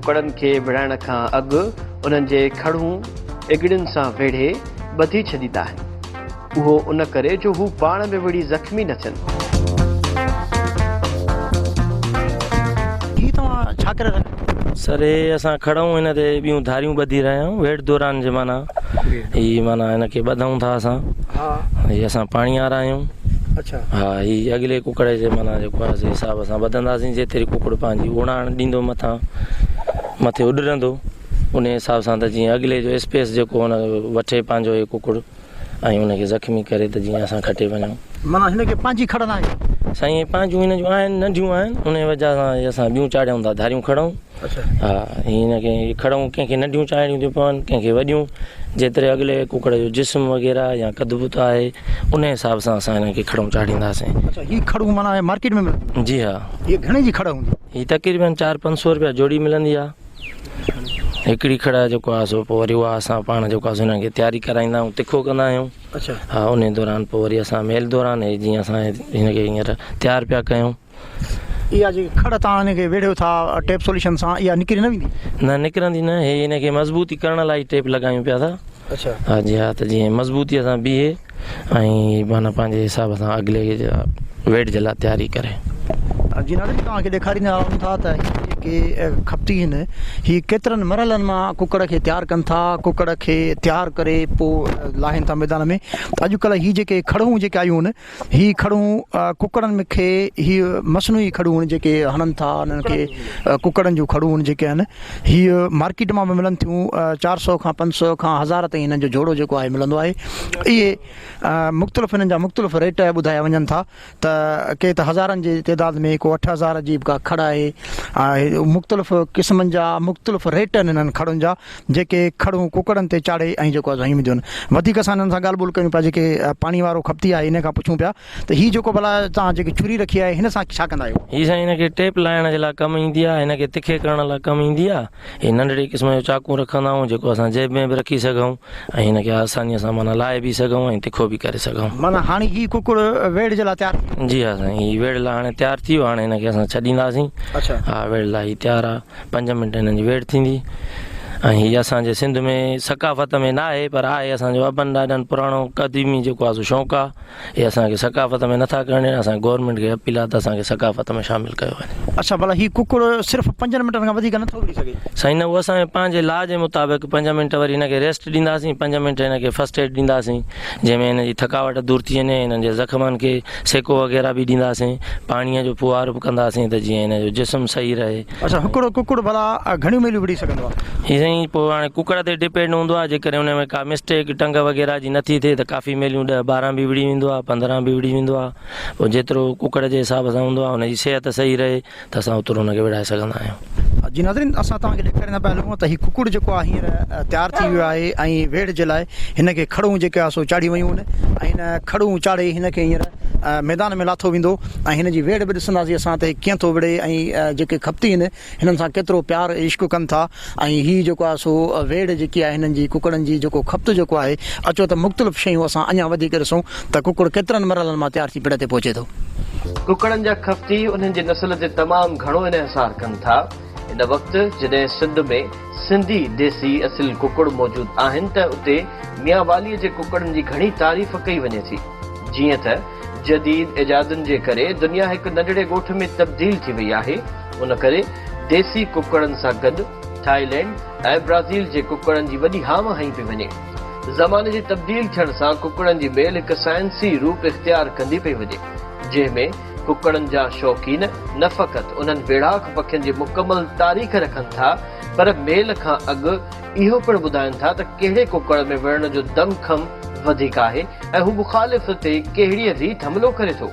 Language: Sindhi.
ڪڪڙن کي وڙهائڻ کان اڳ انهن جي کڙهون اڳڙين سان ويڙهي ٻڌي ڇڏيندا آهن. اهو ان ڪري جو هو پاڻ ۾ وڙهي زخمي نه ٿين. هي توهان ڇا ڪري رهيا آهيو؟ سر هي اسان کڙهون هن تي ٻيون ڌاريون ٻڌي رهيا آهيون ويڙهه دوران جي معنيٰ هي معنيٰ هن کي ٻڌون ٿا اسان هي اسان پاڻيارا آهيون. ها هي اڳلي ڪڪڙ جي معنيٰ جيڪو آهي سي حساب سان ٻڌنداسين جيتري ڪڪڙ پنهنجي اڙاڻ ڏيندو مٿان مٿي اڏرندو ان حساب سان ته جيئن اڳلي جو اسپيس جيڪو هن وٺي پنهنجو هي ڪڪڙ ۽ ان کي زخمي ڪري ته جيئن اسان کٽي وڃون. معنيٰ هن کي پنهنجي کڙ ناهي. سائين هي پنهنجون هن جون آهن ننڍيون آهن ان وجه سان هي اسان ٻيون چاڙهيون ٿا ڌاريون کڙون. ها هي هن کي کڙون ڪنهن کي ننڍيون چاڙهڻيون ٿيون پون ڪنهن کي وڏيون جيتري اڳلي ڪڪڙ جو جسم وغيره يا قد بت آهي ان حساب سان اسان هن کي کڙون چاڙهينداسين. اڇا هي کڙون معنيٰ مارڪيٽ ۾ ملنديون؟ جي ها. هي گهڻي جي کڙ هوندي؟ هي تقريبن چار پنج سو روپيا جوڙي ملندي آهي هڪڙي کڙ جيڪو آهي سو پوء وري اها اسان پاڻ جيڪو آهي سو هن کي تياري ڪرائيندا آهيون تکو ڪندا آهيون ها ان دوران پوء وري اسان ميل دوران هي جيئن اسان هن کي هينئر تيار پيا ڪيون. اها جيڪي کڙ توهان هن کي ويڙهيو ٿا ٽيپ سوليوشن سان اها نڪري نه ويندي؟ نه نڪرندي نه هي هن کي مضبوطي ڪرڻ لاء ئي ٽيپ لڳايون پيا ٿا. اڇا. ها جي ها ته جيئن مضبوطي سان بيهي ۽ معنيٰ پنهنجي حساب سان اڳلي ويڙهه جي لاء تياري ڪري. جي ناظرين توهان کي ڏيکاريندا رهون ٿا ته هي جيڪي کپتي آهن هي ڪيترن مرحلن مان ڪڪڙ کي تيار ڪن ٿا ڪڪڙ کي تيار ڪري پوء لاهين ٿا ميدان ۾ ته اڄڪلهه هي جيڪي کڙهون جيڪي آيون آهن هي کڙون ڪڪڙن کي هي مصنوعي کڙون جيڪي هڻن ٿا انهن کي ڪڪڙن جون کڙون جيڪي آهن هي مارڪيٽ مان به ملن ٿيون 400 کان 500 کان 1000 تائين هنن جو جوڙو جيڪو آهي ملندو آهي اهي مختلف هنن جا مختلف ريٽ ٻڌايا وڃن ٿا ته ڪي ته هزارن جي تعداد ۾ ڪو 8000 جي به ڪا کڙ آهي مختلف قسمن جا مختلف ريٽ آهن هنن کڙن جا جيڪي کڙون ڪڪڙن تي چاڙهي ۽ جيڪو آهي هنيون وينديون آهن. وڌيڪ اسان انهن سان ڳالهه ٻولهه ڪيون پيا جيڪي پاڻي وارو کپتي آهي ان کان پڇون پيا ته هي جيڪو ڀلا توهان جيڪي ڇري رکي آهي هن سان ڇا ڪندا آهيو؟ هي سائين هن کي ٽيپ لاهڻ جي لاء ڪم ايندي آهي هن کي تکي ڪرڻ لاء ڪم ايندي آهي هي ننڍڙي قسم جو چاقو رکندا آهيون جيڪو اسان جيب ۾ به رکي سگهون ۽ هن کي آساني سان معنيٰ لاهي به سگهون ۽ تکو به ڪري سگهون. معنيٰ هاڻي هي ڪڪڙ ويڙهه جي لاء تيار ٿي ويو. جي ها سائين هي ويڙهه لاء هاڻي تيار ٿي ويو هاڻي هن کي اسان ڇڏينداسين. اڇا. ها ويڙهه لاء هي تيار آهي. پنج منٽ هنن جي ويڙهه ٿيندي ۽ هي اسان جي سنڌ ۾ ثقافت ۾ نه آهي پر آهي اسان جو ابن ڏاڏن پراڻو قديمي جيڪو آهي سو شوق آهي هي اسان کي ثقافت ۾ نٿا ڪرڻ ڏين اسان گورنمينٽ کي اپيل آهي ته اسان کي ثقافت ۾ شامل ڪيو وڃي. اڇا ڀلا هي ڪڪڙ صرف پنجن منٽن کان وڌيڪ نٿو وڙهي سگهي. سائين نه اهو اسان جي پنهنجي لا جي مطابق پنج منٽ وري هن کي ريسٽ ڏينداسين پنج منٽ هن کي فرسٽ ايڊ ڏينداسين جنهن ۾ هن جي ٿڪاوٽ دور ٿي وڃي هنن جي زخمن کي سيڪو وغيره به ڏينداسين پاڻي جو ڦوهارو به ڪنداسين ته جيئن هن جو جسم صحيح رهي. اڇا هڪڙو ڪڪڙ ڀلا گهڻيون ميليون وڙهي سگهندو آهي؟ هي سائين پوء هاڻي ڪڪڙ تي ڊپينڊ هوندو آهي جيڪڏهن ان ۾ ڪا مسٽيڪ ٽنگ وغيره جي نٿي ٿئي ته ڪافي ميليون ڏهه ٻارهن به وڙهي ويندو آهي پندرهن به وڙهي ويندو آهي پوء جيترو ڪڪڙ جي حساب سان هوندو آهي ان جي صحت صحيح رهي ته اسان اوترو ان کي وڙهائي سگهندا آهيون. جي ناظرين اسان توهان کي ڏيکاريندا پيا هلون ته هي ڪڪڙ جيڪو آهي هينئر تيار ٿي ويو آهي ۽ ويڙهه جي لاء هن کي کڙون جيڪي آهي سو چاڙهيون ويون آهن ۽ هن کڙون چاڙهي هن کي هينئر ميدان ۾ لاٿو ويندو ۽ هن جي ويڙهه به ڏسنداسين اسان ته هي ڪيئن ٿو وڙهي ۽ جيڪي کپتي آهن هنن سان ڪيترو پيار ۽ عشق ڪن ٿا ۽ هي جيڪو آهي سو ويڙهه جيڪي آهي هنن جي ڪڪڙن جي جيڪو کپت جيڪو آهي اچو ته مختلف شيون اسان اڃا وڌيڪ ڏسون ته ڪڪڙ ڪيترن مرحلن مان تيار ٿي پڙ تي پهچي ٿو. ڪڪڙن جا کپتي انهن جي نسل تي تمام گهڻو انحصار ڪن ٿا. هن وقت جڏهن سنڌ ۾ سنڌي ديسي اصل ڪڪڙ موجود آهن ته اتي ميانواليء جي ڪڪڙن جي گهڻي تعريف ڪئي وڃي ٿي. جيئن ته جديد ايجادن جي ڪري دنيا هڪ ننڍڙي ڳوٺ ۾ تبديل ٿي وئي آهي، ان ڪري ديسي ڪڪڙن سان گڏ ٿائيلينڊ ۽ برازيل جي ڪڪڙن جي وڏي هام هنئي پئي وڃي. زماني جي تبديل ٿيڻ سان ڪڪڙن جي ميل هڪ سائنسي روپ اختيار ڪندي پئي وڃي، جنهن ۾ ڪڪڙن جا شوقين نه فقط انهن ويڙهاڪ پکين جي مڪمل تاريخ رکن ٿا پر ميل کان اڳ اهو پڻ ٻڌائين ٿا ته ڪهڙي ڪڪڙ ۾ وڙهڻ جو دم خم وڌيڪ آهي ۽ هو مخالف تي ڪهڙيء ريت حملو ڪري ٿو.